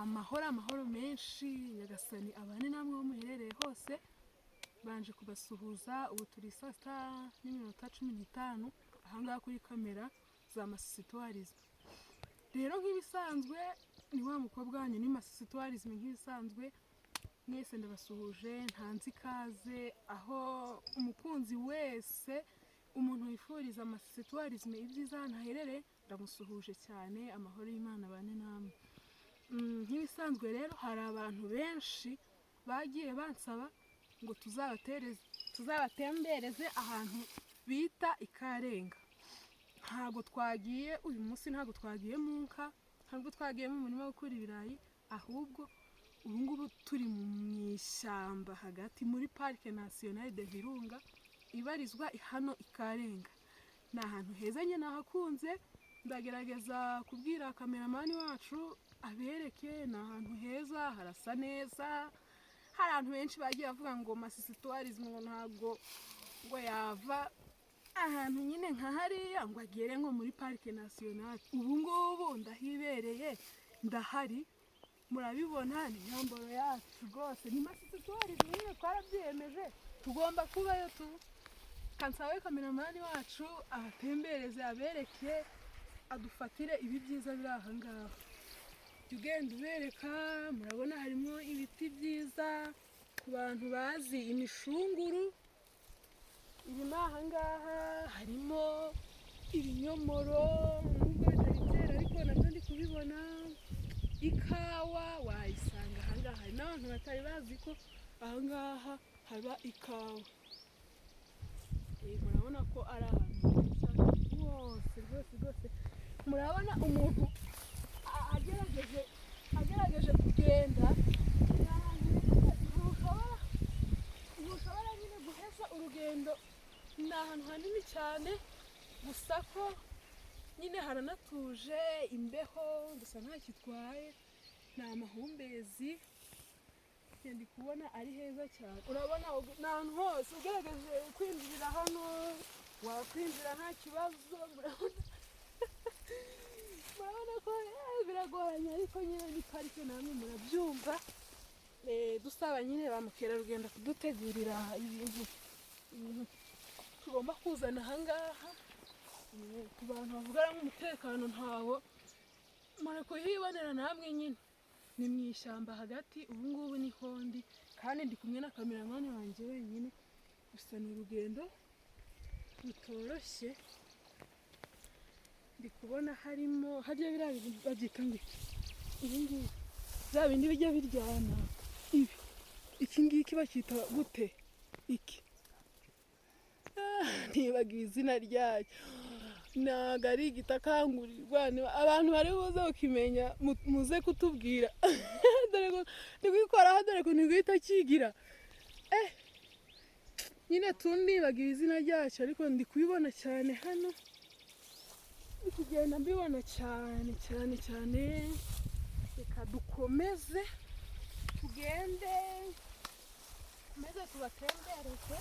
Amahoro, amahoro menshi, Nyagasani abane namwe aho muherereye hose. Banje kubasuhuza. Ubu turi saa 6:15 ahangaha kuri kamera za Masisi Tourism. Rero nk'ibisanzwe ni wa mukobwa wanyu, ni Masisi Tourism nk'ibisanzwe. Mwese ndabasuhuje, ntanze ikaze aho umukunzi wese, umuntu wifuriza Masisi Tourism ibyiza ahantu aherereye, ndamusuhuje cyane. Amahoro y'Imana abane namwe. Nk'ibisanzwe rero hari abantu benshi bagiye bansaba ngo tuzabatembereze ahantu bita Ikarenga. Ntabwo twagiye uyu munsi, ntabwo twagiye mu nka, ntabwo twagiye mu murima wo gukura ibirayi, ahubwo ubu ngubu turi mu ishyamba hagati muri Parc Nationale de Virunga ibarizwa hano Ikarenga. Ni ahantu heza nyine, nahakunze. Ndagerageza kubwira cameraman wacu abereke. Ni ahantu heza, harasa neza. Hari abantu benshi bagiye bavuga ngo Masisi Tourism ngo ntabwo ngo yava ahantu nyine nka hariya ngo agere ngo muri Parc Nationale. Ubu ngubu ndahibereye, ndahari, murabibona, ni imyambaro yacu rwose, ni Masisi Tourism nyine, twarabyiyemeje, tugomba kubayo. Tu kansabe cameraman wacu abatembereze, abereke, adufatire ibi byiza biri aha ngaha. Jya ugenda ubereka. Murabona harimo ibiti byiza. Ku bantu bazi imishunguru irimo aha ngaha, harimo ibinyomoro nubwo bitari byera ariko nabyo ndi kubibona. Ikawa wayisanga aha ngaha. Hari n'abantu batari bazi ko aha ngaha haba ikawa. Murabona ko ari ahantu heza rwose rwose rwose. Murabona umuntu agerageje kugenda, ni ahantu heza, ntushobora nyine guheza urugendo. Ni ahantu hanini cyane, gusa ko nyine haranatuje, imbeho gusa ntacyo itwaye, ni amahumbezi. Ndi kubona ari heza cyane. Urabona ni ahantu hose ugerageje kwinjirira hano wakwinjira nta kibazo. Murabona ko biragoranye, ariko nyine ni parike, namwe murabyumva. Dusaba nyine ba mukerarugendo kudutegurira ibintu tugomba kuzana ahangaha. Ku bantu bavuga nk'umutekano ntawo, muri kuhibonera namwe nyine, ni mu ishyamba hagati. Ubu ngubu niho ndi kandi ndi kumwe na cameraman wanjye wenyine. Gusa ni urugendo rutoroshye. Ndi kubona harimo harya biriya bintu babyita ngo iki? Ibi ngibi, bya bindi bijya biryana, ibi, iki ngiki bacyita gute iki? Nibagiwe izina ryacyo. Ntabwo ari igitakangurirwa. Abantu bari buze kukimenya muze kutubwira. Dore ko ndi kwikoraho, dore ukuntu guhita kigira. Nyine tunibagiwe izina ryacyo, ariko ndi kubibona cyane hano, ndi kugenda mbibona cyane cyane cyane. Reka dukomeze tugende, maze tubatembereze.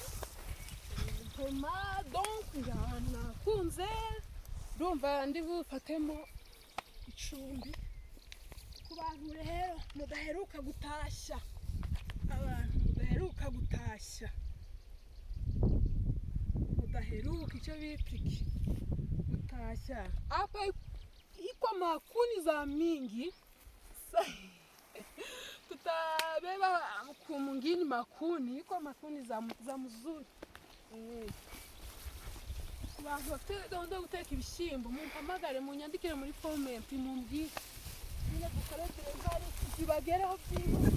Vraiment, donc njye ahantu nakunze, ndumva ndi bufatemo icumbi. Ku bantu rero mudaheruka gutashya, abantu mudaheruka gutashya, mudaheruka icyo bita iki, gutashya, hapa iko makuni za mingi. Tutabeba ku mungini makuni, iko makuni za mzuri. Ku bantu bafite gahunda yo guteka ibishyimbo, mumpamagare, munyandikire muri comment, mumbwire nyine dukore delivery zibagereho byihuse.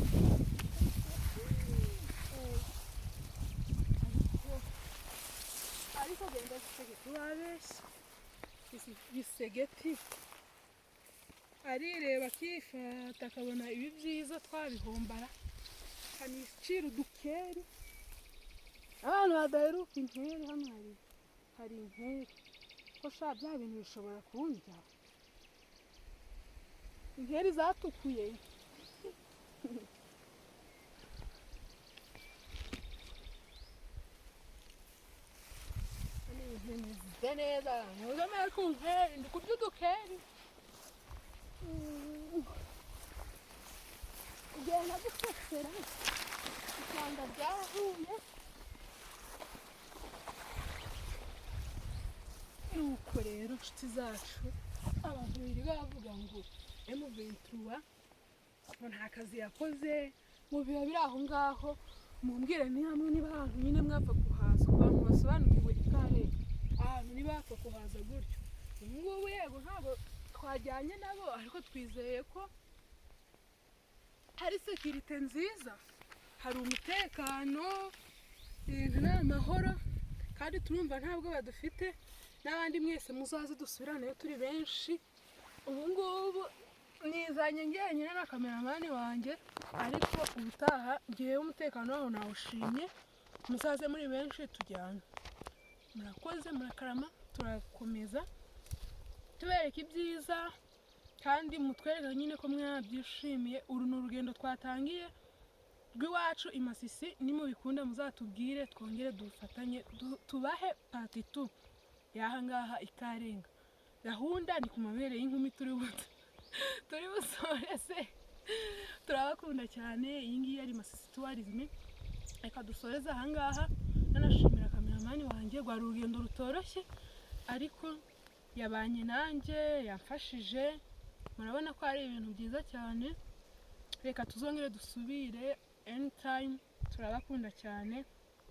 Ariko genda Gisegeti wabeshya. Gisegeti arireba akifata, akabona ibi byiza twabihombara, kanicira udukeri. Abantu badaheruka inkeri, hano hari inkeri. Ko sha bya bintu bishobora kundya, inkeri zatukuye. Hano ibintu bimeze neza, muze ku nkeri, ndi kurya udukeri. Bugesera, ishyamba ryarahuye. Nuko rero, inshuti zacu, abantu birirwa bavuga ngo M23 ngo nta kazi yakoze, ngo biba biri aho ngaho. Mumbwire ni hamwe niba ahantu nyine mwapfa kuhaza, ku bantu basobanukiwe ikarere, ahantu niba bapfa kuhaza gutyo ubu ngubu. Yego, ntabwo twajyanye nabo, ariko twizeye ko hari sécurité nziza, hari umutekano, ibintu ni amahoro, kandi turumva ntabwo badufite. N'abandi mwese muzaze dusubiraneyo turi benshi. Ubu ngubu nizanye njyenyine na cameraman wanjye, ariko ubutaha ngewe umutekano waho nawushimye. Muzaze muri benshi tujyane. Murakoze, murakarama. Turakomeza tubereka ibyiza kandi mutwereka nyine ko mwabyishimiye. Uru ni urugendo twatangiye rw'iwacu i Masisi. Nimubikunda muzatubwire, twongere dufatanye tubahe part 2 y'aha ngaha i Karenga. Gahunda ni ku mabere y'inkumi turi busoreze. Turabakunda cyane. Iyi ngiyi ari Masisi Tourism. Reka dusoreze aha ngaha. Nanashimira cameraman wanjye. Rwari urugendo rutoroshye, ariko yabanye nanjye, yamfashije. Murabona ko ari ibintu byiza cyane. Reka tuzongere dusubire anytime. Turabakunda cyane,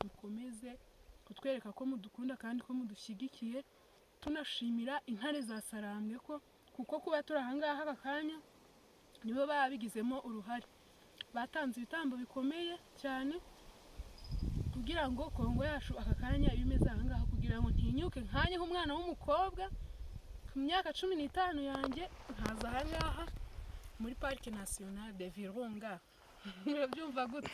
mukomeze kutwereka ko mudukunda kandi ko mudushyigikiye. Tunashimira intare za Sarambwe ko kuko kuba turi aha ngaha aka kanya nibo babigizemo uruhare, batanze ibitambo bikomeye cyane kugira ngo Kongo yacu aka kanya ibe imeze aha ngaha, kugira ngo ntinyuke nkanjye nk'umwana w'umukobwa ku myaka 15 yanjye nkaza aha ngaha muri Parc National de Virunga. Murabyumva gute?